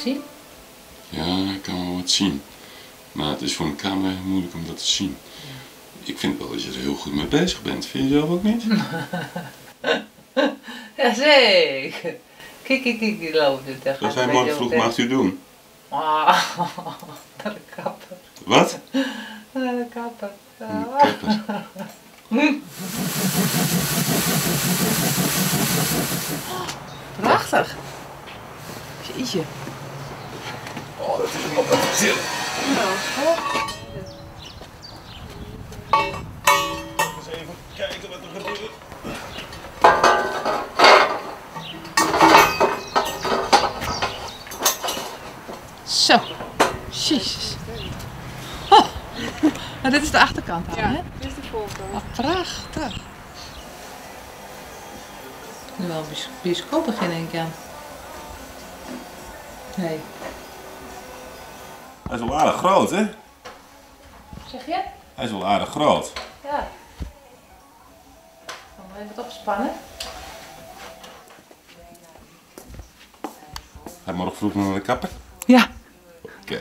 zien? Ja, ik kan wel wat zien. Maar het is voor een camera heel moeilijk om dat te zien. Ik vind wel dat je er heel goed mee bezig bent. Vind je zelf ook niet? Jazeker. Kijk, kijk, kijk, die loopt. Daar Wat ga je morgen vroeg om 8 uur doen? Ah, naar de kapper. Wat? Naar de kapper. Naar de kapper. Prachtig. Jeetje. Oh, dat is nog wat til. Eens even kijken wat er gebeurt. Zo. Jezus. Oh. Maar dit is de achterkant dan, Ja, hè? dit is de voorkant. Wat prachtig. Nu wel bioscoop beginnen, denk ik aan. Nee. Hij is wel aardig groot, hè? Zeg je? Hij is wel aardig groot. Ja. Dan even wat opspannen. Ga je morgen vroeg nog naar de kapper? Ja. Oké.